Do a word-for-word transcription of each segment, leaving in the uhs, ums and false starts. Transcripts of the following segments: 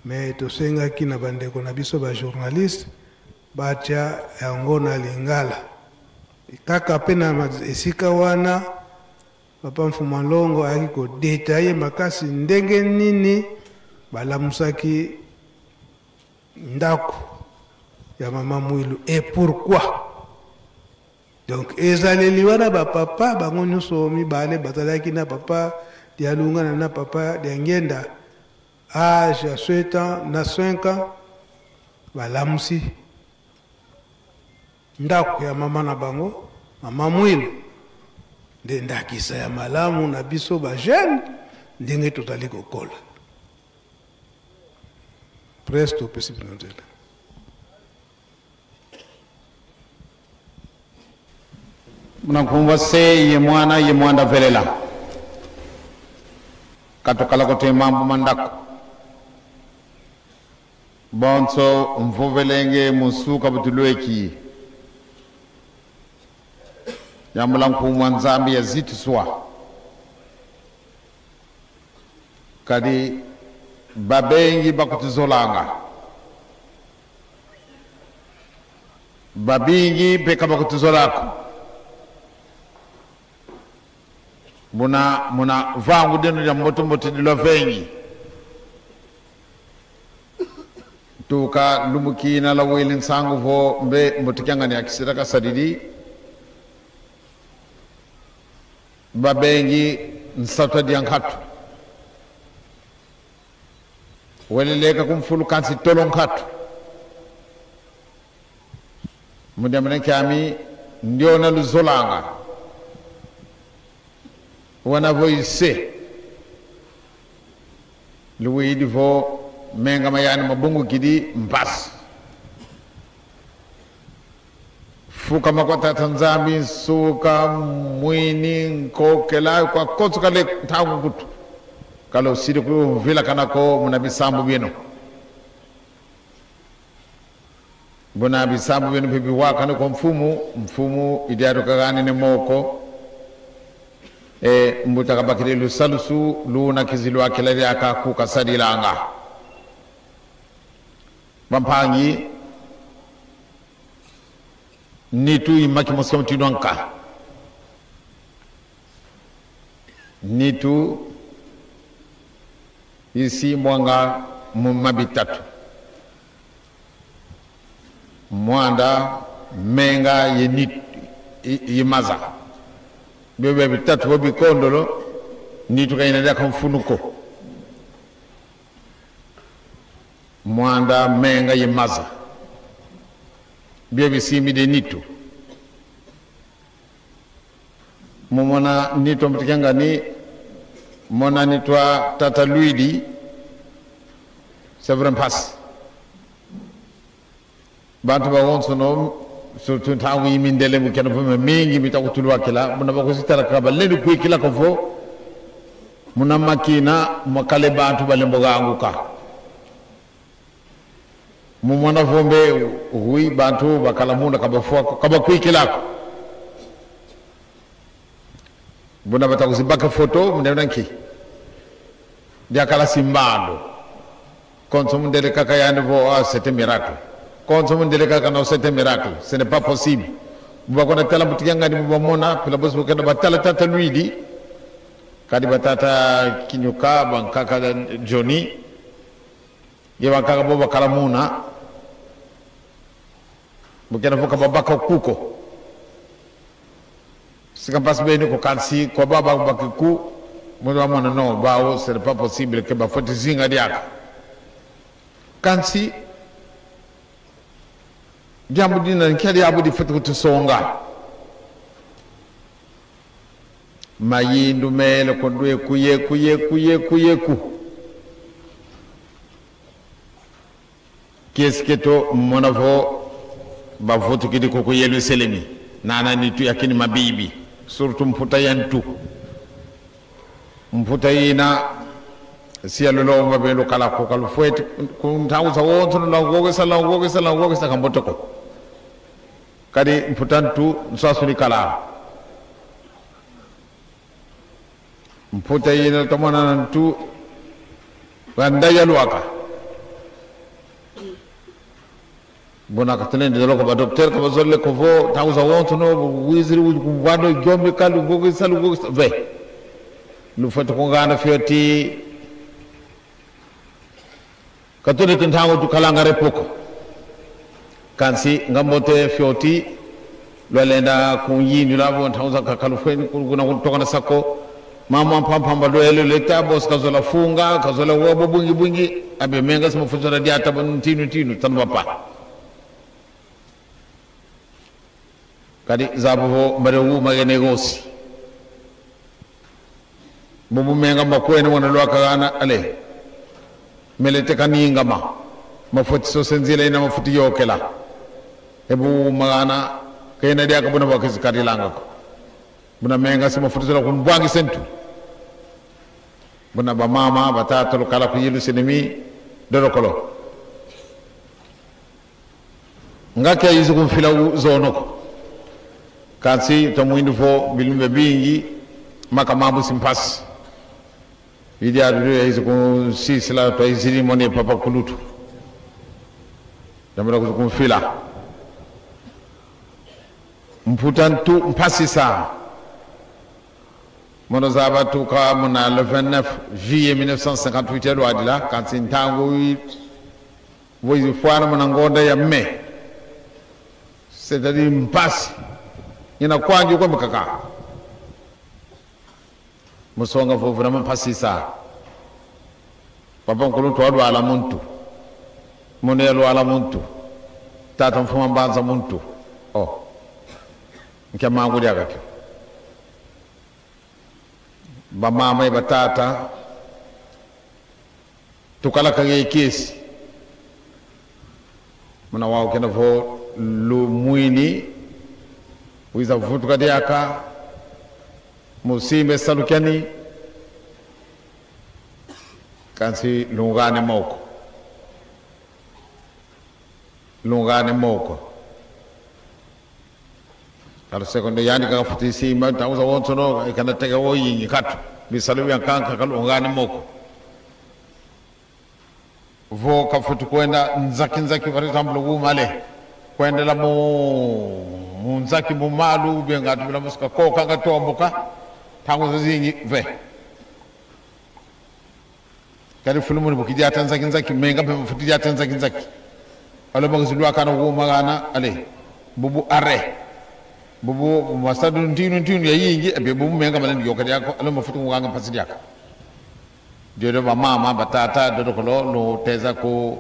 mais tosengaki na bandeko na biso ba journalistes batia yango na Lingala. Kaka mpe na ma-, esika wana, Papa Mfumu Longo ayaki ko détailler makasi ndenge nini balamusaki ndako ya Mama Mwilu et pourquoi. Donc, ezaleli wana, ba papa, bango nyonso mibale bazalaki na Papa Dialungana na Papa Diangienda, âge ya sept ans na cinq ans, balamusi ndako ya mama na bango, Mama Mwilu. Nde ndakisa ya malamu na biso ba jeunes, ndenge tozali kokola. Presque topesi bino nzela. Muna nkumbu a Se ye Mwana ye Mwanda Velela. Katukala ko te mambu ma ndako. Bonso mvovelenge mu nsuka bu tulweki. Yambula nkumbu a Nzambi yazituswa. Kadi babengi bakutuzolanga. Babingi mpe ka bakutuzola ko. Buna, muna vangu dinu dia mbote-mbote dilwavengi. Tuka lumbu kina lwawele nsangu vo mbe mbuta kiangani akisila kasadidi. Babengi nsatu a dia nkatu. Wele leka ku mfulu kansi tolo nkatu. Mu diambu na kiami, ndiona luzolanga. Wana vo i se. Luwidi vo menga ma yandi mabungukidi mpasi. Fukama kwa Tata Nzambi, nsuka, mwini, nkokela, kwa konso kale ntangu nkutu. Ka lusidi kuvilakana ko muna bisambu bieno. Buna bisambu bieno mpe biwakana kwa Mfumu, Mfumu i diatu kaganine moko. E, mbuta kabakidi lusalusu, luna kizi lwakila diaka ku kasadilanga. Bampangi, nitu i ma kimosi kia mutindu wa nka. Nitu isimbwanga mu ma bitatu. Mwanda, menga ye nit-, ye, ye maza. Bio bia bitatu vo bikondolo, nitu ka ina diaka mfunu ko. Mwanda, menga ye maza. Bio bisimbidi nitu. Mu mona nitu a mbuta kiangani, mona nitu a tata Luidi, c'est vrai mpasi. Bantu bawonsono, surtout ntangu yi mindele mu kena vo mamingi mita kutulwakila, muna bakusi tala ka balendi kwikila ko vo, muna makina, mwakala bantu balembo ganguka. Mu mona vo mbe, oui, bantu bakala muna ka bafwa ko, ka bakwikila ko. Buna bata kuzibaka foto, mundele na nki? Diakala si mbandu. Konso mundele kaka yandi vo, ah, c'est un miracle. Konso mundele kaka, non, c'est un miracle. Ce n'est pas possible. Bu bakona tala mbuta kiangani, bu bamona, pila bosi bu kena batala tata Luidi. Kadi batata Kinyuka, bankaka Johnny. Ye bankaka bo bakala muna. Bu kena vo ka babaka ku ko. Si ka mpasi beni ko kansi kwa baba baki ku, muntu wamona, non, bawu, ce n'est pas possible que bafweti zinga diaka. Kansi, diambu dina nkia diambu difweti kutusonga? Mayindu mele kondwe ku ye ku ye ku ye ku ye ku. Kiese kieto mona vo bavutukidi ku, ku Yelusalemi. Nana nitu yakini mabibi. Surtout mputa ya ntu. Mputa yina, si ya lulomba beno kala ko, ka lufweti, ku ntangu zawonso, lwawokesa, lwawokesa, lwawokesa, ka mbote ko. Kadi mputa ntu, nswaswani kala. Mputa yina lutomona na ntu, Banda ya lwaka. Buna ka tulendi doloko, ba docteur ka bazolele ko vo, ntangu zawonsono, wizidi, wizidi kumvwanda, yomika, lugogisa, lugogisa, ve. Lufwete kungana fioti. Ka tuna ntangu tukalanga repos ko. Kansi nga mbote fioti, lwalenda kunyindula vo ntangu zankaka lufweni ku-, kuna kutoka na sako. Mama mpamba mpamba lwele leta, bosi kazola funga, kazola wa bo bwingi bwingi, abe menga si mafwete zola diata bo ntinu ntinu, tanu bapa. Kadi zaba vo mbadi wu ma ye negosi. Bubu menga makwene mwana lwaka gana, ale. Mele te kaningama. Mafwete sosa nzila ina mafwete yokela. E bu magana, kena diaka buna bakizi kadilanga ko. Buna menga si mafwete zola kunvwangisa ntu. Buna bamama, batata, lukala ku yilu sinimi, dolokolo. Nga kia yizi kumfila u-, zono ko. Kansi tumwini vo bilumbu bingi, maka mambu si mpasi. Idi adu ya yizi kunsisila, twa yizi ni mone papa kulutu. Yamira kuzi kumfila. Mputa ntu mpasi sa. Mono zaba tuka muna le vingt-neuf juillet mille neuf cent cinquante-huit ya lwadila, kansi ntangu yi-, vo izifwana muna ngonda ya mai. C'est-à-dire mpasi. Ina kwandi kwa mikaka. Mu songa vo vraiment mpasi sa. Papa nkuluntu walwala mu ntu. Mono yalwala mu ntu. Tata mfumu a mbanza mu ntu. Oh. Nkia mangu diaka kio. Bamama ye batata, tukala kaka ye kiese. Muna wau kena vo lumwini, wiza vutuka diaka, mu simba e salu kiani, kansi lungane moko. Lungane moko. Kala sekondo yandi kaka fwete simba, ntangu zawonsono, i kana teka wo yingi katu. Bisalu bia nkaka kalungane moko. Vo kafwete kwenda nzaki nzaki, par exemple, wu male. Kwendela mu, mu nzaki mu malu, ou bien nga tubila mu suka koka nga tomboka. Ntangu zazingi, ve. Kadi fulu munu bu kidiata nzaki nzaki, menga mpe mafwete diata nzaki nzaki. Alo makazi lwakana wu magana, ale. Bubu arrêt. Bubu masadu ntinu ntinu ya yingi, e bia bubu menga malendi yoka diaka ko, alo mafwete kunganga mpasi diaka. Diodio bamama, batata, dodokolo, luteza ku-,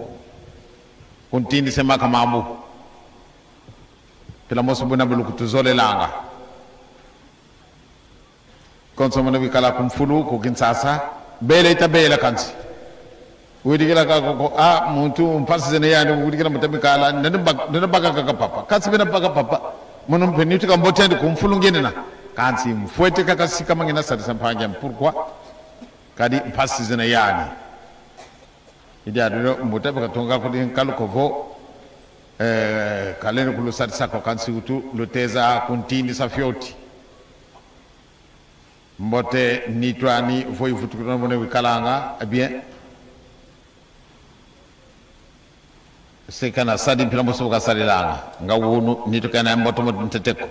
kuntindisa maka mambu. Mpila mosi buna bu lukutuzolelanga. Konso muna bikala ku mfulu, ku Kinshasa, bela ita bela kansi. Widikila kaka ko, ko, ah, muntu mpasi zena yandi, widikila mu ta bikala, nani bak-, nani baka kaka papa. Kansi bena baka papa. Mono mpe nitu ka mbote yandi ku mfulu ngiena. Kansi mfwete kaka sikama ngiena sadisa mpangi ame. Pourquoi? Kadi mpasi zena yandi. Idi adu dio mbuta bakatunga kudi nkalu ko vo, eh, kalendi kulusadisa ko kansi utu luteza kuntindisa fioti. Mbote nitu ani vo ivutukila muna wikalanga, eh bien. Se kana sadi mpila mosi bu kasadilanga. Nga wunu nitu kana mbote mo ntete ko.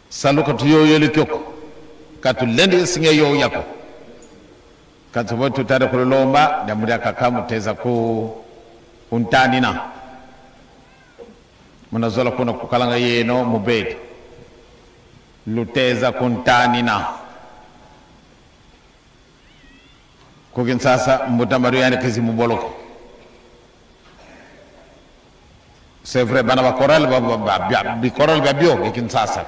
Salu ka tuyoyele kio ko. Ka tulendi singa yoya ko. Kansi vo tutadi kululomba, diambu diakaka mu teza ku-, kuntanina. Muna zola kuna kukalanga yeno mu beto. Luteza kuntanina. Ku Kinshasa, mbuta Mario yandi kizi mu boloko. C'est vrai, bana ba chorale, ba, ba, ba, bia, bi chorale bia bio, bia Kinshasa.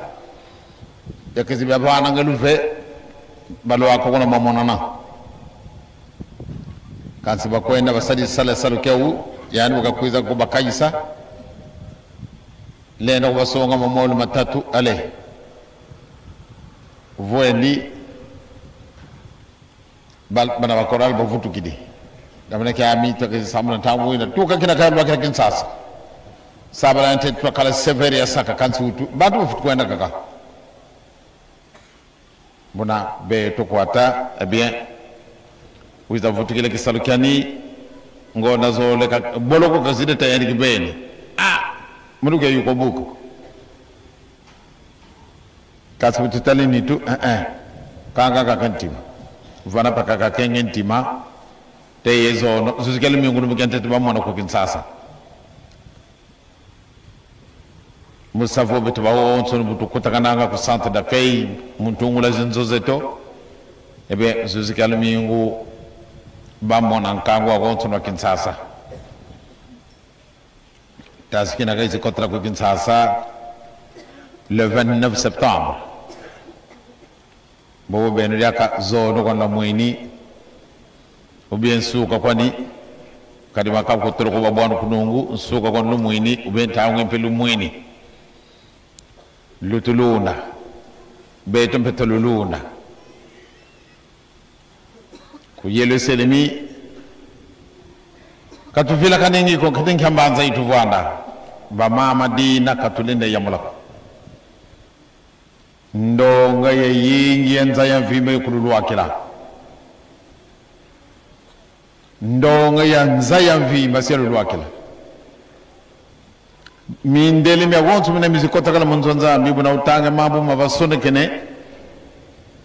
Ya kizi bia bana nga luve, balwaka kuna mamonana. Kansi bakwenda basadi sala salu kiau, yandi bu kakwiza kubakayisa. Lenda kubasonga mamolu matatu, ale. Vwendi, Bal-, bana ba chorale bavutukidi. Diambu diaka ami tuka kizi sambula ntangu ina. Tuka kina kaya lwaka Kinshasa. Sabala ntete twakala sévère ya saka kansi utu. Bantu bafwete kwenda kaka. Buna beto kwata, eh bien. Wiza vutukila kisalu kiani, ngonda zole ka-, boloko kazidi ta yandi kibeni. Ah! Muluke yuko buku. Kansi bu tutali nitu, eh, eh. Kanga kaka ntima. Vana pa kaka kenge ntima. Te ye zono, zuzi kia lumingu lumbu kia ntete bamona ku Kinshasa. Mu sa vo beto bawonso bu tukutakananga ku centre d'accueil, mu ntungula zinzo zeto. Ebe, zuzi kia lumingu, bamona nkangu wawonso wa Kinshasa. Tasi kina kayizi kotela ku Kinshasa le vingt-neuf septembre. Bobo beno diaka zono kwani lumwini, ou bien nsuka kwani, kadi makabu kutuluka ba bwanu kunungu, nsuka kwani lumwini, ou bien ntangu mpe lumwini. Lutulunda. Beto mpe tululunda. Ku Yelusalemi, ka tuvilakaningi ko, kadi nkia mbanza ituvwanda. Bamama, dina ka tulenda yambula ko. Ndonga yayingi ya nza ya mvimba ikululwakila. Ndonga ya nza ya mvimba si yalulwakila. Mindele miawonso mina mizi kotakala mu nzo a Nzambi, buna utange mambu mavasonekene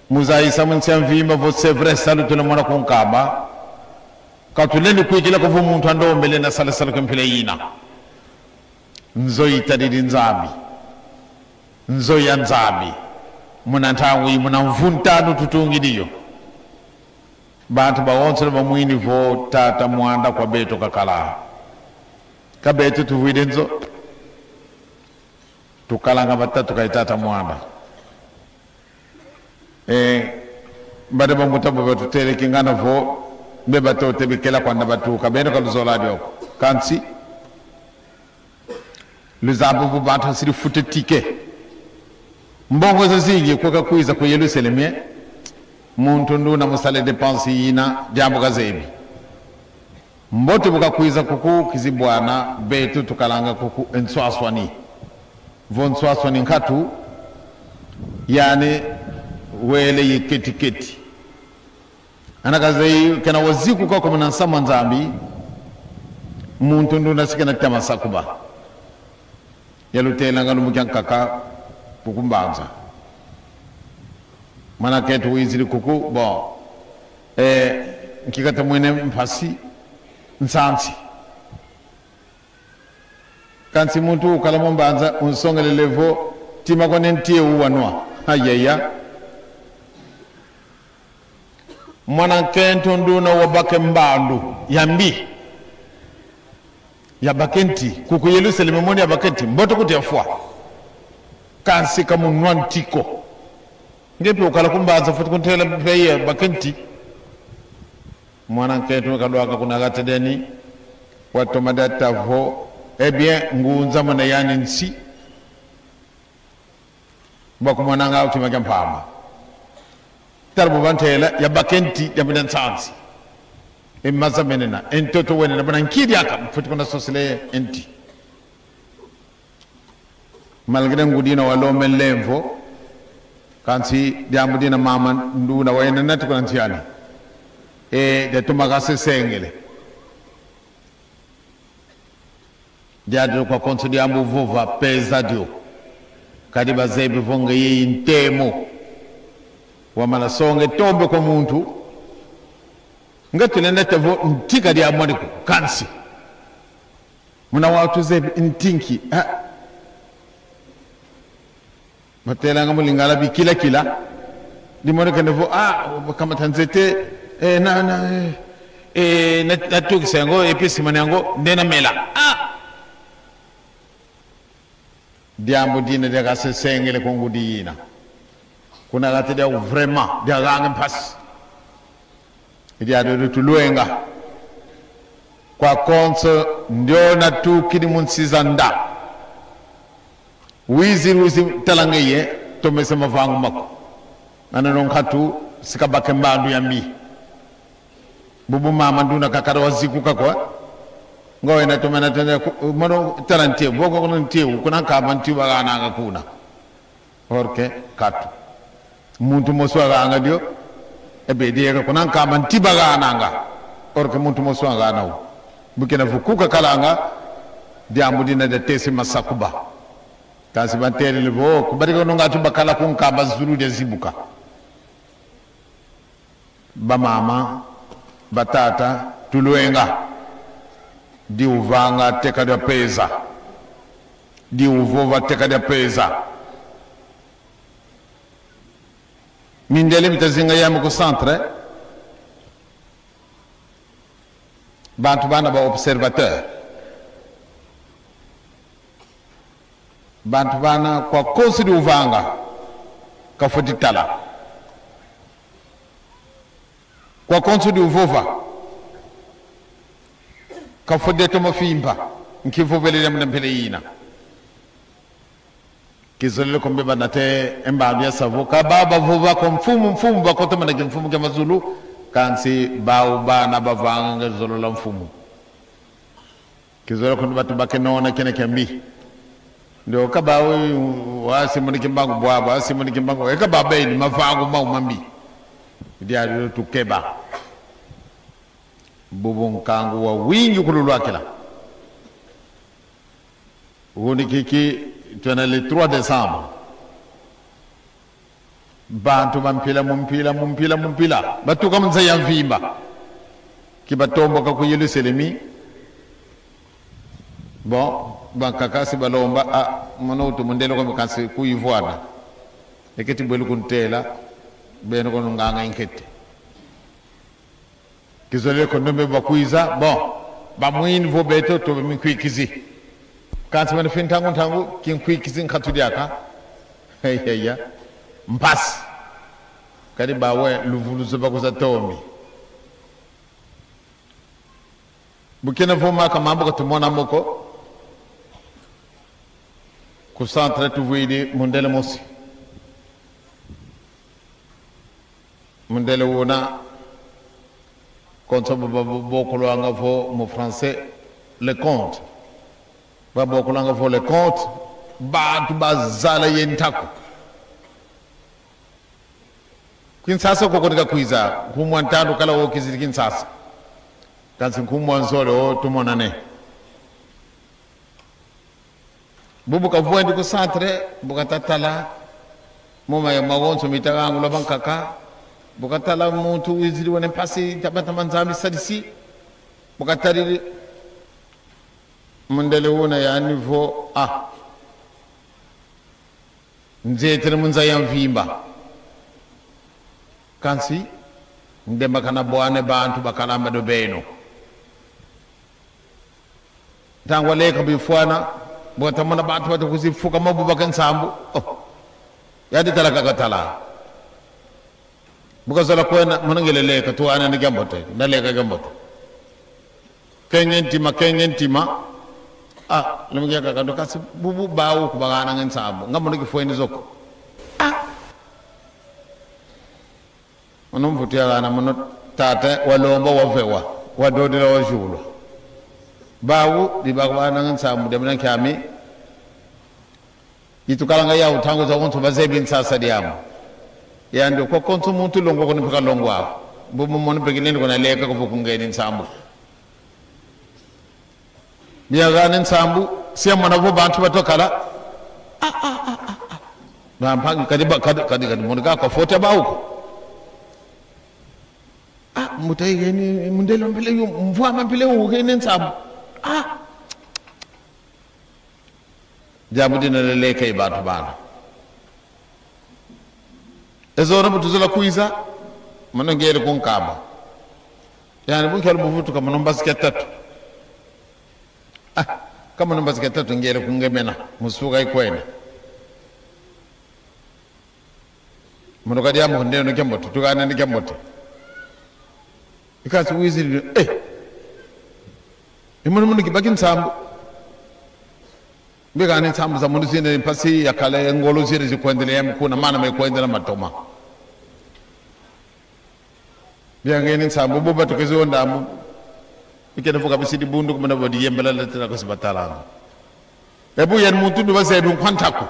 mu zayisa mu nsi ya mvimba, vo c'est vrai, salu tuna mona ku Nkamba. Ka tulendi kwikila ko vo muntu andombele na sala salu kia mpila yina. Nzo itadidi Nzambi. Nzo ya Nzambi. Muna ntangu yi, muna mvu ntanu tutungidi yo. Bantu bawonso bamwini vo Tata Muanda kwa beto kakala. Ka beto tuvwidi nzo. Tukalanga batatu ka ye Tata Muanda. Eh, bade bambuta bo batutele kingana vo, mbe batote bikela kwanda batuka, beno ka luzola dio ko. Kansi, luzaba vo bantu basidi futa ticket. Mbongo zazingi kwa kakwiza ku Yelusalemi, eh? Muntu nduna mu sala dépense yina, diambu kazebi. Mbote bu kakwiza kuku, kizi bwana, beto tukalanga kuku e nswaswani. Vo nswaswani nkatu, yandi wele ye keti-keti. Ana kazeyi kena wazikuka ko muna nsamu a Nzambi, muntu nduna si kena tama sakuba. Yalutelanga lumbu kiankaka kuku mbanza. Mwana nkento wizidi kuku, bon. Eh, nki katamwene mpasi, nsansi. Kansi muntu ukala mu mbanza unsongelele vo, tima kwani nti ewu wanwa. Ayaya. Mwana nkento nduna wabaka e mbandu ya mbi. Yabaka e nti, kuku Yelusalemi moni yabaka e nti, mbote kuti yafwa. Kansi ka munwa nti ko. Nge mpe ukala ku mbanza fwete kuntela mpe yabaka e nti. Mwana nkento kalwaka kuna gati diani, watoma dia ta vo, eh bien, ngunza muna yandi nsi. Bakumonanga kima kia mpamba. Tala bu bantela, yabaka e nti, yamina nsansi. E maza menena, e ntoto wenena, bana nki diaka, mfwete kuna sosele e nti. Malgré ngudi yina walombe nlemvo, kansi diambu dina mama nduna wayenda nati kuna nsi ani. E, diatoma kasesengele. Diadi kwa konso diambu vova pesa dio. Kadi bazebi vo ngeye ntemo. Wamana songa e tombe kwa muntu. Nga tulenda ta vo nti ka diamwani ko, kansi. Muna wau tuzebi nti nki, ah. Batelanga mu Lingala bikila-kila. Dimonekene vo, ah, kamata nzete, eh, na, na, eh, eh, na, natukisa yango, et puis sima na yango, nde namela. Ah! Diambu dina diakasesengele kwa ngudi yina. Kuna gati diau vraiment, diaganga mpasi. I diau dio tulwenga. Kwa konso ndiona tukidi mu nsi za nda. Wizi, wizi, tala ngeye, tomese mavangu maku. Ana no nkatu, si kabaka e mbandu ya mbi. Bubu mama nduna kakala wazikuka ko. Ngo wena tomana tena ku-, mono tala nti ewu, boko kuna nti ewu, kuna Nkamba nti ewu bagananga kuna. Or que katu. Muntu mosi waganga dio, E bedi eka kuna Nkamba nti bagananga. Or que muntu mosi wagana wo. Bu kina vo ku kakalanga, diambu dina diatesi masakuba. Kansi bantele vo, kubadika nunga tu bakala ku Nkamba zulu diazibuka. Bamama, batata, tulwenga. Diuvanga teka dia peza. Diuvova teka dia peza. Mindele mita zinga yame ku centre. Bantu bana ba observateur. Bantu bana kwa konso diuvanga, kafwete tala. Kwa konso diuvova, kafwete toma vimba nki vovele diambu dia mpila yina. Kizolele ko mbeba nate e mbandu ya sa vo: ka ba bavova ko mfumu, mfumu, bakota mana kimfumu kia mazulu, kansi bau bana bavanga nge zolola mfumu. Kizolele ko nde bantu bakenona kina kia mbi. Ndio ka bawu wasimuni kimbangu bwabwa, wasimuni kimbangu. E ka babeni mavangu mau mambi. Diadi tukeba. Bubu nkangu wawingi kululwakila. Wuni kiki, twena le trois décembre. Bantu ba mpila mu mpila, mu mpila, mu mpila, batuka mu nza ya mvimba. Ki batomboka ku Yerusalemi. Bon, bankaka si balomba, ah, mono utu mundele kwa, kansi kuyivwana. Eketi bwelu kuntela, beno kono nganga inkete. Kizolele ko ndombe bakwiza, bon, bamwini vo beto to minkwikizi. Kansi mane fi ntangu ntangu, kinkwikizi nkatu diaka. Hey, hey, ya. Mpasi. Kadi bawe luvuluzo bakuza tombi. Bu kina vo maka mambu ka tumona mo ko. Ku centre tuvwidi mundele mosi. Mundele wuna, konso ba, ba, ba, bokolwanga vo mu français, le comte. Babokolwanga vo le comte, bantu bazala ye ntaku. Kinshasa koko ni kakwiza, nkumbu a ntandu kala wo kizidi Kinshasa. Kansi nkumbu a nzole wo tumonane. Bubu kavwendi ku centre, bu kata tala, mu ma, mawonso mita gangula bankaka, bu katala muntu wizidi wena mpasi, taba taba Nzambi sadisi, bu katadidi, mundele wuna yandi vo: ah, nzietele mu nza ya mvimba. Kansi, ndembakana bwa ne bantu bakalamba do beno. Ntangu aleka bifwana, bu kata mona bantu bata kwiza fukama bu baka nsambu. Oh. Yandi tala kaka tala. Bu kazola kwenda, mono ngiele leka, tuwana ni kiambote, ndaleka kiambote. Kenge ntima, kenge ntima. Ah, lumkia kaka ndo, kansi bubu bawu ku bagana nge nsambu. Nga mono kifweni zo ko. Ah. Mono mvutu yagana, mono tata walomba, wavewa, wadodila, wazulwa. Bawu, di baku bagana nge nsambu, diambu dia nkiami. Itukalanga yau ntangu zawonso, bazebi nsasa diamu. Yandi kwa konso muntu longwa ko ni mpe kalongwa ko. Bubu mono mpe kilendi ko na leka ko vo kungeni nsambu. Biagane nsambu, si amona vo bantu batwa kala. Ah, ah, ah, ah, ah. Na mpangi kadi ba, kadi, kadi, kadi monika kwa fota bau ko. Ah, muta igeni, mundele mpila yu, mvwama mpila yu, ugeni nsambu. Ah. Diambu dina leleka i bantu bana. E zona bu tuzola kwiza, mono ngiele ku Nkamba. Yandi bu nkialu mu vutuka, mono mbazi kia tatu. Ah, ka mono mbazi kia tatu ngiele ku Ngemena, mu suka ikwenda. Mono kadi amu ndeno kiambote, tukana ni kiambote. I kansi wizidi, eh. I mono mono kibaki nsambu. Mbika ni nsambu za mono zina mpasi yakala, ngolo zina zikwendele ya mkuna, mana mekwendela matoma. Biangeni nsambu, bu batukezi o ndambu. Ikena vo kabisidi bundu, kumana vo diyembela letela ko si batalanga. E bu yandi muntu ndu bazebi nkwa ntaku.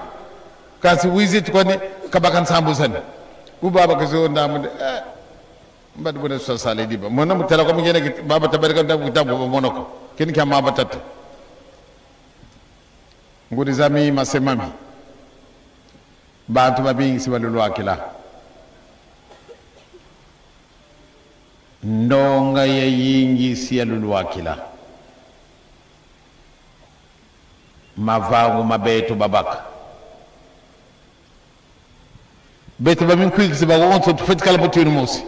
Kansi wizi tukwani kabaka nsambu zani. Bu babakezi o ndambu nde, eh. Mbadi buna tusa sala diba. Mona mu tala kwa mingene kit-, baba tabarika nda kitabu ba mona ko. Kini kia maba tata. Ngudi zami, mase mami. Bantu babingi si balulwakila. Ndonga yayingi si yalulwakila. Mavangu ma beto babaka. Beto ba minkwikisi bawonso tufweti kala muntu mosi.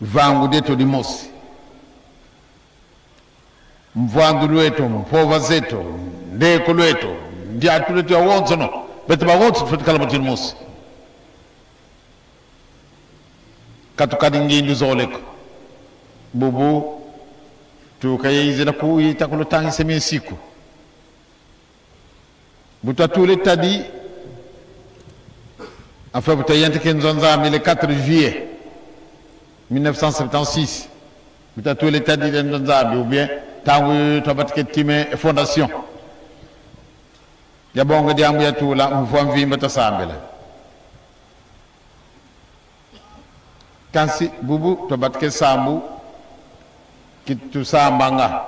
Vangu dieto dimosi. Mvwandu lweto, mpova zeto, ndeko lweto, ndiatu lweto yawonsono. Beto bawonso tufweti kala muntu mosi. Ka tukadi ngindu zole ko. Bubu, tuka yayizila ku ita kulutangisa minsiku. Bu twatula tadi, enfin, bu twayantika e nzo a Nzambi le quatre juillet mille neuf cent septante-six. Bu twatula tadi e nzo a Nzambi, ou bien, ntangu twabatika e tima e fondation. Yabonga diambu yatula, mvwa mvimba twasambila. Kansi bubu twabatika e sambu ki tusambanga.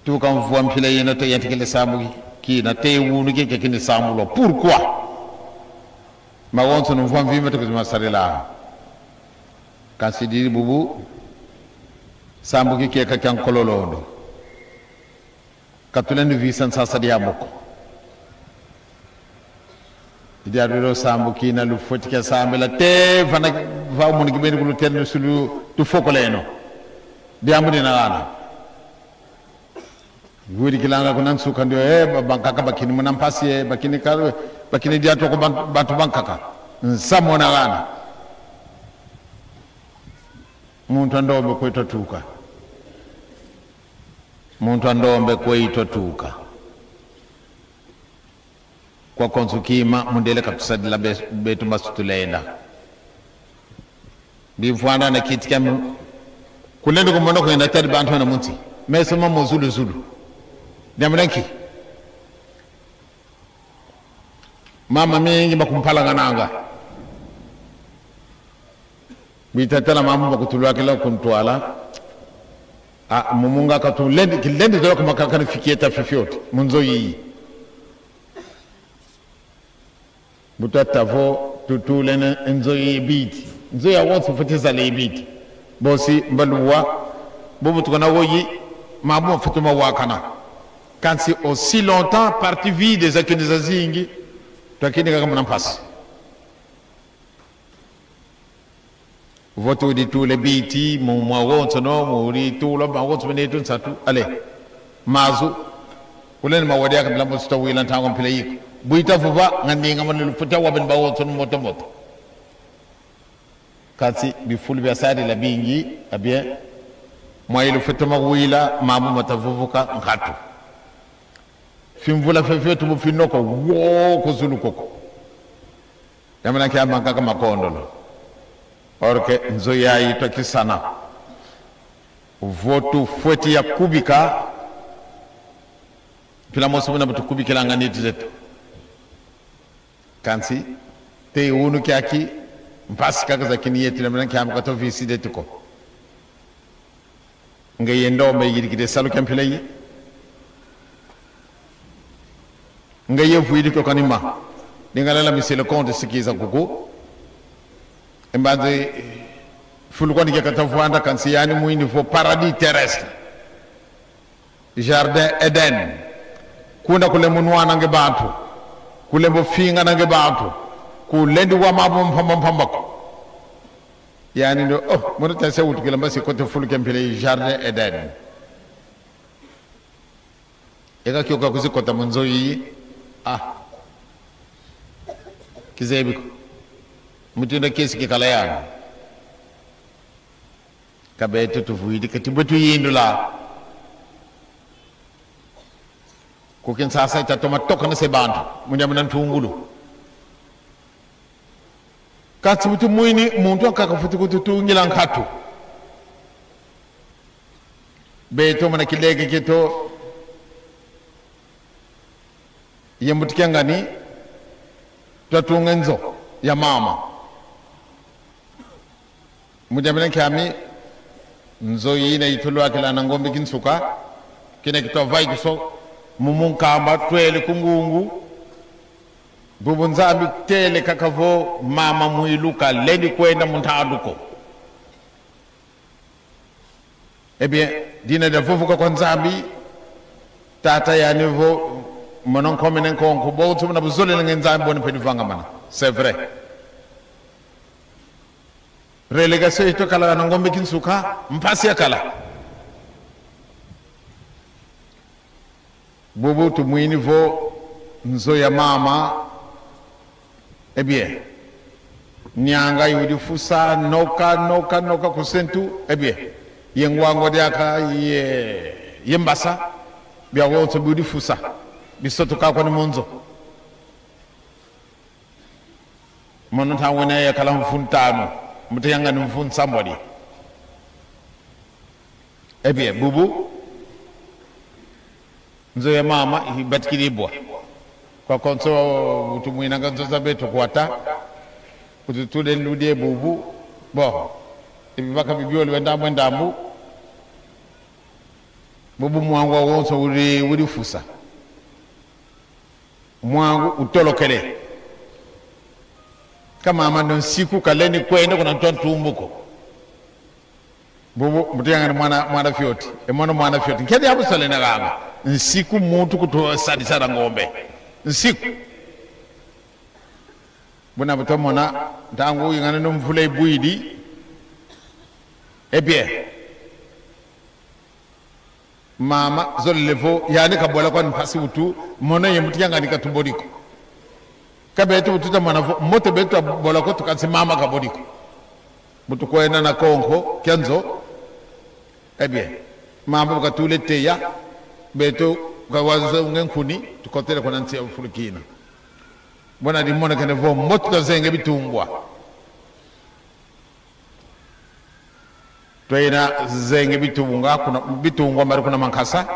Tuka mvwa mpila yina twayantikila e sambu ki-, kina, te wunu ki-, ki-, kini sambulwa. Pourquoi? Mawonso no mvwa mvimba tukuzima sarila. Kansi didi bubu, sambu ki kieka kia nkololo ndo. Ka tulendi visa nsasa diambu ko. Diadi dio sambu kina lufweti kia sambila te vana va munu kibeni kulu tenu sulu tufokoleno. Diambu dina gana. Widi kilanga kuna nsuka ndio, eh, ba-, bankaka bakini muna mpasi, eh, bakini ka-, bakini diatu kwa bantu, bantu bankaka. Nsa mona gana. Muntu a ndombe kweto tuka. Muntu a ndombe kweto tuka. Kwa konso kima, mundele katusadila be-, beto masu tulenda. Bimfwana na kiti kiame, kulendi kumona kwenda tadi bantu na munsi. Meso mamo zulu zulu. Diambu dia nki? Mama mingi makumpalangananga. Bita tala mambu makutulwakila ku ntwala. Ah, mu munga katulendi, kilendi zola kuma kaka ni fikieta fifioti. Mu nzo yi. Bu twata vo tutulene nzo yi biti. Nzo yawonso fweti zala yi biti. Bosi mbaluwa. Bubu tukana woyi, mambu mafweti mawakana. Kansi aussi longtemps, parti vide zakini zazingi, twakini kaka muna mpasi. Vo tuditula biti, mu mawonsono, mu ditula mawonso mene yeto nsatu, allez. Mazu, kulendi mawadi aka bila mbusi tawila ntangu mpila yi ko. Bu ita vova, nga ndinga mane lufweti wabeni bawonsono moto moto. Kansi bifulu biasadila bingi, eh bien, mwa yi lufweti mawila, mambu mata vuvuka nkatu. Fimvula fiofio tubu finoko, wo ku zulu koko. Yamana kia mankaka makondolo. Or que nzo yayi twakisana. Vo tufweti ya kubika. Mpila mosi muna bu tukubikilanga nitu zeto. Kansi, te unu kiaki, mpasi kaka zakini yeto, yamana kia mankaka to visi deto ko. Ngeye ndombe yidikidi salu kia mpila yi. Ngeye vwidi kio kanima. Lingala la Monsieur le Comte si kiza kuku. E mbanzi fulu kwandi kia kata vwanda kansi yandi mwini vo paradis terrestre. Jardin Eden. Kuna kulembo nwananga e bantu. Kulembo fingana e bantu. Kulendi wa mambu mpamba mpamba ko. Yandi ndo, oh, mono tase wutukila mbasi kota fulu kia mpila yi Jardin Eden. Eka kioka kwizi kota mu nzo yi. Ah. Kizebi ko. Mutindu kiese kikala yandi. Ka beto tuvwidi, keti beto yindula. Ku Kinshasa ita toma tokanesa e bantu, mu diambu dia ntungulu. Kansi bu tumwini, muntu ankaka fweti kututungila nkatu. Beto muna kileke kieto, ye mbuti kia ngani, Twatunga nzo ya mama. Mu diambu dia nkiami, nzo yina itulwakila na ngombe kinsuka, kina kitwa vaikuso, mu munkamba twele ku ngungu. Bubu Nzambi tele kaka vo mama mwilu kalendi kwenda mu ntandu ko. Eh bien, dina dia vovoka kwa Nzambi, tata yandi vo, mono nkomene nkonko, bonso buna buzolele nge Nzambi, bwena mpe divangamana. C'est vrai. Relégation itwa kala na ngombe kinsuka, mpasi yakala. Bubu tumwini vo nzo ya mama, eh bien, nianga yudi fusa, noka, noka, noka ku sentu, eh bien, ye ngwangwa diaka, ye, ye mbasa, biawonso biudi fusa, bisotoka kwani mu nzo. Mono ntangu yina yakala mvu ntanu, mbuta yangani mvu nsambwadi. Eh bien, bubu, nzo ya mama ibatikidi bwa. Kwa konso, utumwinanga nzo za beto kwata, ututule ludi e bubu. Bon, ibi baka bibiole ndambu ndambu. Bubu mwangu wonso udi, udi fusa. Mwangu utolokele. Ka mama ndo nsiku kalendi kwenda kuna ntu a ntumbu ko. Bubu, mbuta yangani mwana, mwana fioti. E mono mwana fioti. Nkia diambu sole na ganga? Nsiku muntu kutusadisa na ngombe. Nsiku. Buna bu twamona, ntangu yingana no mvula ibwidi. Eh bien. Mama zolele vo, yandi kabola kwani mpasi utu, mono ye mbuta yangani katubodi ko. Ka beto bu tuta mona vo, mbote beto tabola ko, tu kansi mama kabodi ko. Bu tukwenda na konko kia nzo. Eh bien, mama bu katula e teya, beto kawazonge nkuni, tukotele kuna nsi ya fulu kina. Buna dimonekene vo, mbote tuzenge bitungwa. Twayina zenge bitungwa kuna, bitungwa mari kuna Mankasa.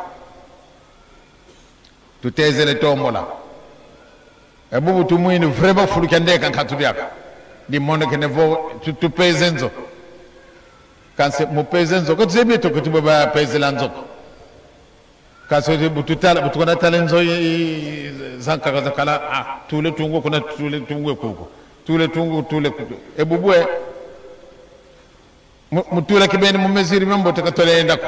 Tutezele tombola. E bubu tumwini vraiment fulu kia ndeka nkatu diaka. Dimonekene vo tu-, tupeze nzo. Kansi mu peze nzo, ka tuzebi to kuti bapezela nzo ko. Kansi bu tutala, bu tukona tala nzo i, i, zankaka zakala, ah, tula tungu kuna, tula tungu kuku. Tula tungu, tula kuku. E bubu e, mu, mu tula kibeni mu mesure mia mbote ka twalenda ko.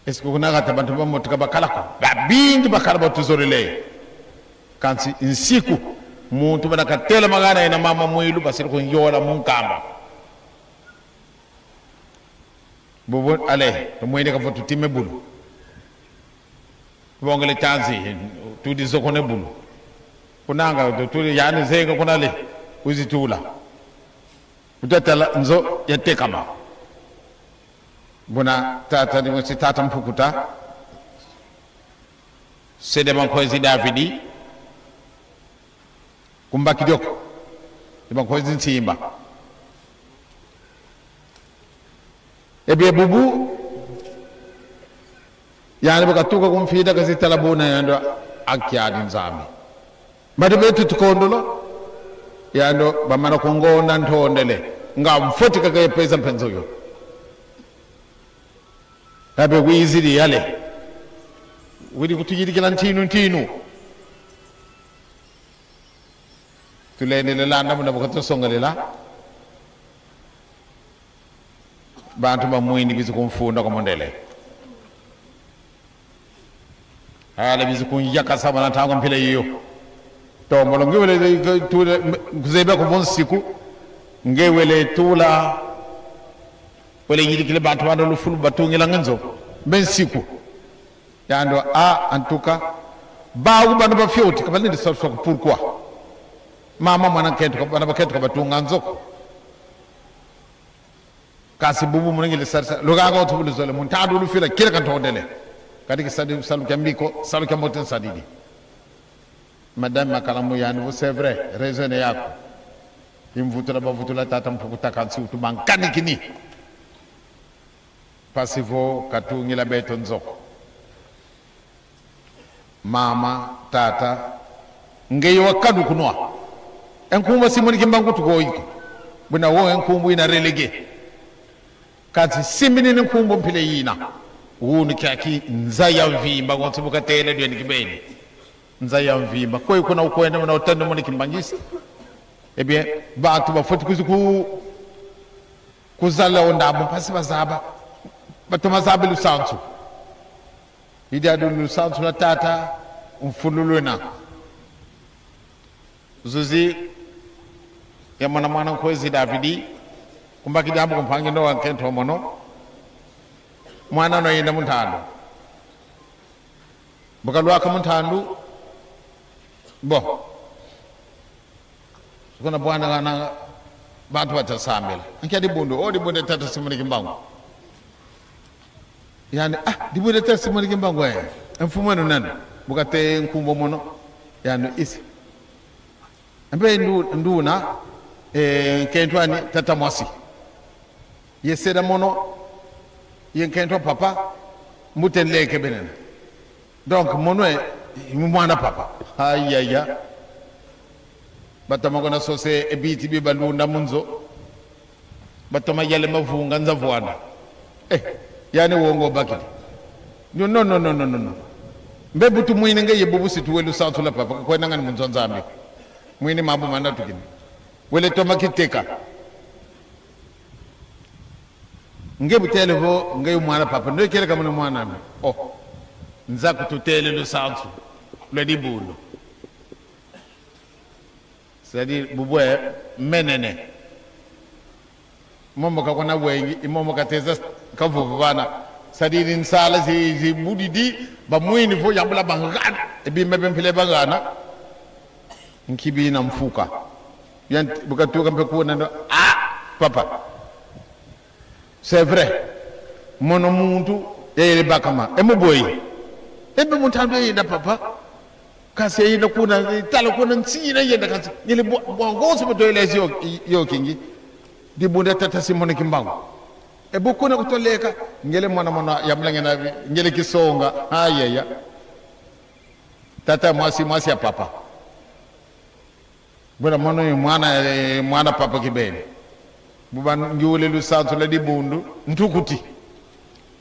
Est-ce que kuna kata bantu ba mbote ka bakala ko? Babingi bakala batuzolele. Kansi nsiku, muntu bana katela magana yena mama mwilu basiri kunyola mu nkamba. Bubu, allez, tumwene ka vo tutima e bulu. Bongele tanzi, tudi zokona e bulu. Kunanga, tu-, tudi yani zenga kuna le, wizi tula. Utatala nzo yatekama. Buna tata ni mwisi tata Mpukuta. Se dia Bankwezi Davidi. Kumbaki dioko. Dia Bankwezi Nsimba. E bien bubu, yandi bu katuka ku mfinda kazi tala buna yandi vo: A kiadi Nzambi. Madi beto tukondolo, yandi vo: Bamana kungonda ntondele. Nga mfweti kaka ye peza mpe nzo yo. Abe wizidi yale. Widi kutuyidikila ntinu ntinu. Tulendele landa muna bu katusongelela. Bantu bamwini bizi kumfunda kwa mundele. Ala bizi kunyakasa bana ntangu mpila yiyo. Tombolo nge wele tula, nkuzebi ko vo nsiku. Nge wele tula. Wele yidikila bantu bana lufulu batungila nge nzo. Mbe nsiku. Yandi vo: Ah, en tout cas, bawu bana ba fioti, ka balendi sa-, sa-, pourquoi? Mama mwana nkento, ka bana ba nkento ka batunga nzo ko. Kansi bubu mu ningile sarisa, luganga utu bu luzole, mu ntandu lufila, kila ka ntondele. Kadi kisadidi salu kia mbi ko, salu kia mbote nsadidi. Madame Makalamu yandi vo: C'est vrai, raison yaku. I mvutula bavutula tata Mpukuta kansi utu bankanikini. Mpasi vo katungila beto nzo ko. Mama, tata, Ngeye wa kanu kunwa. E nkumbu a Simoni Kimbangu tukoyi ko. Buna wo e nkumbu ina relégué. Kansi simbini ni nkumbu mpila yina. Wunu kiaki nza ya mvimba, konso bu katela dioni kibeni. Nza ya mvimba. Kwe kuna ukwenda muna utanda muna kimbanguiste. Eh bien, bantu bafweti kwiza ku, kuzala o ndambu mpasi bazaba. Batoma zaba lusansu. I diadi lusansu lwa tata, mfunu lwena. Zuzi ya mwana mwana nkwezi Davidi, kumbaki diambu ku mpangi ndo wa nkento wa mono. Mwana no yenda mu ntandu. Bu kalwaka mu ntandu, bo. Kuna bwana gana bantu bata sambila. Nkia dibundu? O, dibundu tata Simoni Kimbangu. Yani, ah, dibundu tata Simoni Kimbangu, eh. Mfumu eno nani? Bu kate nkumbu mono. Yani, isi. Mbe ndu-, nduna, eh, nkento ani tata mwasi. Ye seda mono, ye nkento papa, mbuta nleke benena. Donc, mono e, i mwana papa. Ayaya. Batoma kuna sosa e biti bi balunda mu nzo. Batoma yala mavunga nza vwanda. Eh, yani wongo bakidi. No, no, no, no, no, no, no. Mbe bu tumwini ngeye bubu si tuwe lusansu lwa papa, kakwenda ngani mu nzo a Nzambi. Mwini mambu mana tukini. Wele toma kiteka. Nge bu tele vo, nge mwana papa, ndo kele kamuna mwana ami. Oh, nza kututele lusansu lwa dibundu. C'est-à-dire, bubwe menene. Momo kakuna wengi, i momo kateza kavuvu bana. C'est-à-dire, nsala zi, zibudidi, bamwini vo yambula bangana. E bima bia mpila bangana. Nkibi na mfuka. Yanti, bu katuka mpe kuna ndo, ah, papa. C'est vrai. Mono muntu, yayele bakama. E mu boyi. E mbe muntu ambe yenda papa. Kansi yenda kuna, tala kuna nsi yina yenda kansi. Ngele bwa, bwa ngoso mu toile yo, yo kingi. Dibundu tata Simoni Kimbangu. E bu kuna kutoleka. Ngele mwana mwana, yambula ngena, ngele kisonga. Ayaya. Tata mwasi, mwasi ya papa. Buna mono i mwana, eh, mwana papa kibeni. Bu bangiwule lusansu lwa dibundu, ntukuti.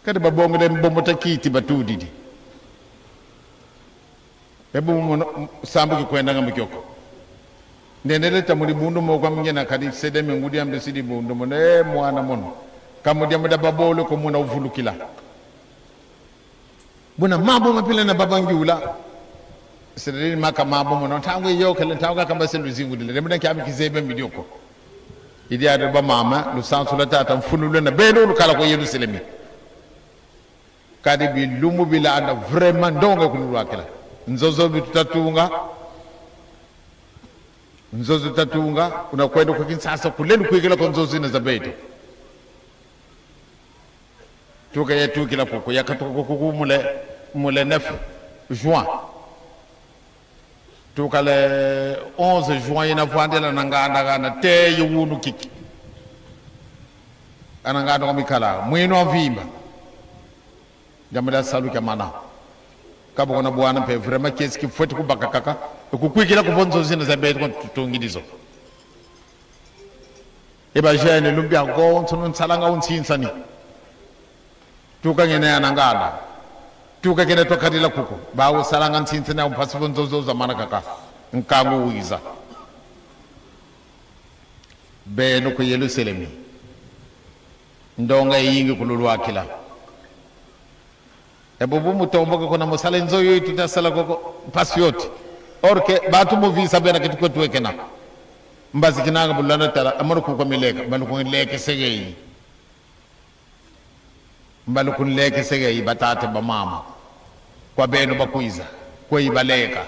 Kadi babongele mbombo ta kiti batudidi. E bu mono, sambu kikwendanga mu kioko. Ndendele ta mu dibundu mo kwa mingena kadi sede me ngudi ambe si dibundu mono, eh, mwana mono. Ka mu diambu dia babole ko muna uvulukila. Buna mambu ma mpila na babangiwula. C'est-à-dire maka mambu mono. Ntangu yokele, ntangu kamba se luzingudile. Lemuna kiambi kizebe midioko. I diadi bamama, lusansu lwa tata, mfunu lwena, beno lukala kwa Yerusalemi. Kadi bilumbu bilanda, vraiment, ndonga kululwakila. Nzo zo bi tutatunga. Nzo zo tutatunga, una kwenda ku Kinshasa, kule lukwikila kwa nzo zina za beto. Tuka yatukila kuku, yakatuka kuku mu le, mu le neuf juin. Tuka le onze juin yina vwandila na nganda gana te ye wunu kiki. Ana nganda kwa mikala, mwino a mvimba. Diambu dia salu kiamana. Ka bu kuna bwana mpe vraiment kiese kifwete kubaka kaka. Kukwikila ku vo nzo zina za beto kwa tutungidi zo. E ba jeunes lumbu ya gonso nsalanga unsinsani. Tuka ngene ana nganda. Tuka kene twakadila kuku. Ba usalanga nsinsani mpasi vo nzo zo zamana kaka. Nkangu wiza. Beno ku Yerusalemi. Ndonga yayingi kululwakila. E bubu mu tomboka kuna mu sala nzo yo tuta sala koko mpasi yoti. Or que bantu mu visa bena kitu kwetu wekena. Mbazi kinanga bu landa tala, amana kuku mileka, mbalu kunleke segeyi. Mbalu kunleke segeyi, batata, bamama. Kwa beno bakwiza, kwe ibaleka.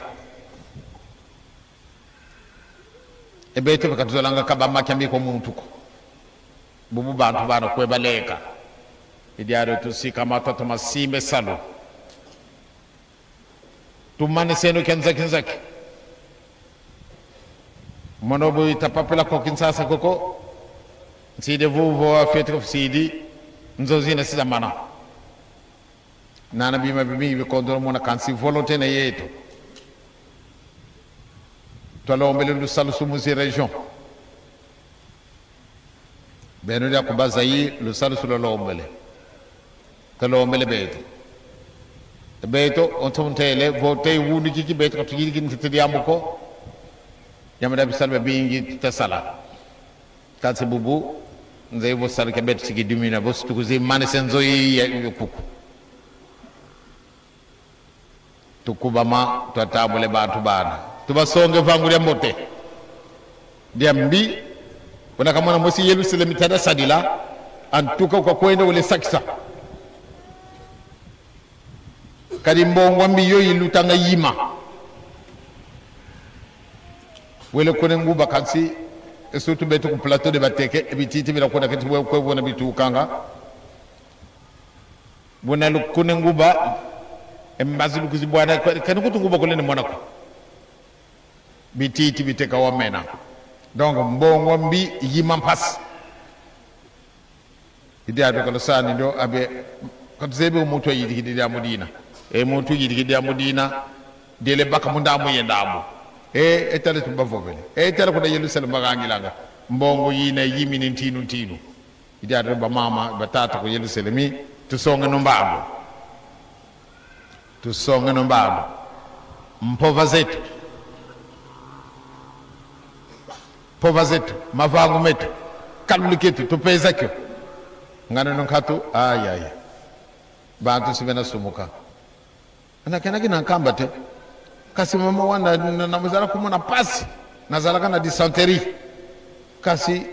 E beto mpe ka tuzolanga kaba makia mbi kwa muntu ko. Bubu bantu bana kwe baleka. I diadi tusikama twatoma simba e salu. Tumaniseno kia nzaki nzaki. Mono bu ita papila ku Kinshasa koko. Nsidi vuvu wa fioti ko nsidi. Nzo zina si zamana. Nana bima bimingi bikondolo muna kansi volonté na yeto. Twalombele lusalusu mu zi région. Beno dia ku Bas-Zaïre, lusalusu lwalombele. Kalombele beto. Beto, onto ntele, vote wunu kiki beto, ka tuyidiki ntete diambu ko. Diambu dia bisalu biabingi tuta sala. Kansi bubu, nzeye vo salu kia beto si kidimina, vo si tukuzi manisa nzo yi ya, ya kuku. Tukubama, twatambula bantu bana. Tubasonge vangu dia mbote. Dia mbi, kuna kamona mosi Yerusalemi tada sadila, antuka kwa kwenda wele sakisa. Kadi mbongo mbi yo ilutanga yima. Wele kuna nguba kansi, e surtout beto ku plateau de Bateke, e bititi bina kuna keti bwe kwe bona bitukanga. Buna lukuna nguba, e mbazi lukuzi bwana, kwa-, kani kutu nguba kule ni mwana ko. Bititi biteka wamena. Donc, mbongo mbi yima mpasi. I diadi kalusani dio abe, ka tuzebi o muntu ayidikidi diambu dina. E muntu yidikidi diambu dina, diele baka mu ndambu ye ndambu. E, e tala tubavovele. E tala kuna Yerusalemi bagangilanga. Mbongo yina yimini ntinu ntinu. I diadi bamama, batata ku Yerusalemi, tusongeno mbandu. Tusongeno mbandu. Mpova zeto. Mpova zeto, mavangu meto, kalulu keto, tupeza kio. Ngano no nkatu, ai, ai. Bantu si bena sumuka. Ana kena kina Nkamba te. Kansi mama wana, na, na, nazala kumona mpasi. Nazalaka na dysenterie. Kansi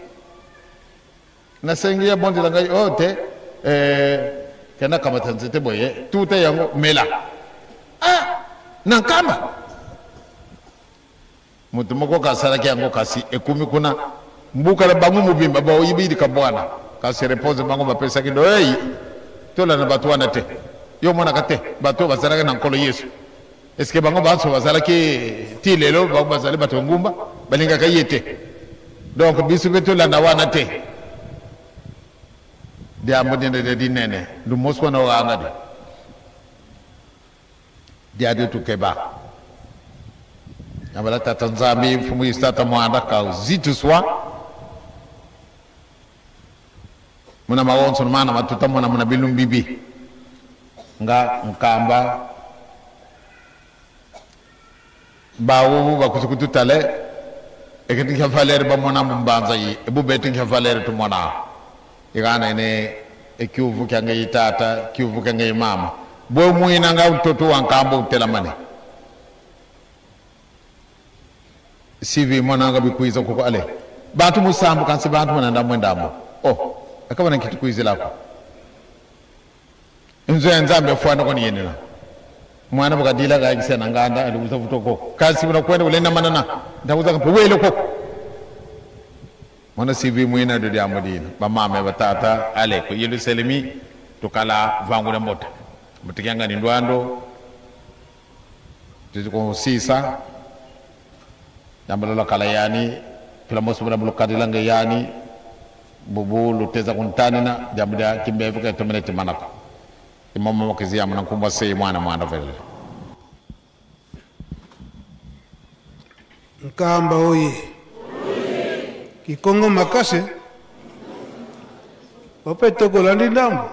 na sengi ya bondela ngai, oh, te, eh, kenda kamata nzete boye, tuta yango, mela. Ah, na Nkamba. Mutu moko kasalaki yango, kansi ekumi kuna. Mbuka na bango mobimba, ba oyibidi ka bwana. Kansi réponse bango bapesaki dio, hey, tolanda bantu wana te. Yo monaka te, bantu bazalaki na nkolo Yesu. Est-ce que bango banso bazalaki ti lelo, bango bazali bato ya ngumba, balingaka ye te? Donc, biso mpe tolanda wana te. Diambu dina dia dinene, lumosi wana wanga di. Diadi tukeba. Yambala Tata Nzambi, Mfumu Yesu Tata Mwanda, ka uzituswa. Muna mawonso mana matuta mona muna bilumbu bibi. Nga Nkamba, bawu bakutu kututala, e keti nkia valeur bamona mu mbanza yi, e bu beto nkia valeur tumona. I gana ene, e kiuvu kia nge i tata, kiuvu kia nge i mama. Bwe mwina nga ntoto wa Nkamba utelamane. Sivi mwana nga bikwiza kuko ale. Bantu musambu kansi bantu muna ndambu ndambu. Oh, akaba na nki tukwizila ko. Nzo ya Nzambi afwana kwani yenina. Mwana bu kadila ga kisa na nganda, ali uza vuto ko. Kansi muna kwenda ulenda manana. Nda uza kampe wele ko. Mwana sivi mwina dio diambu dina. Bamama, batata, ale, ku Yerusalemi, tukala vangu dia mbote. Mutikianga ni ndwando. Tuti kunsisa. Diambu lwakala yani, kila mosi muna bu lukadilanga yani, bubu luteza kuntanina, diambu dia kimbevo ka tomene timana ko. I momo kizi ya muna nkumbu a Se, Mwana, Mwana Mvelelela. Nkamba oye! Kikongo makasi! Ope tokolandi ndambu.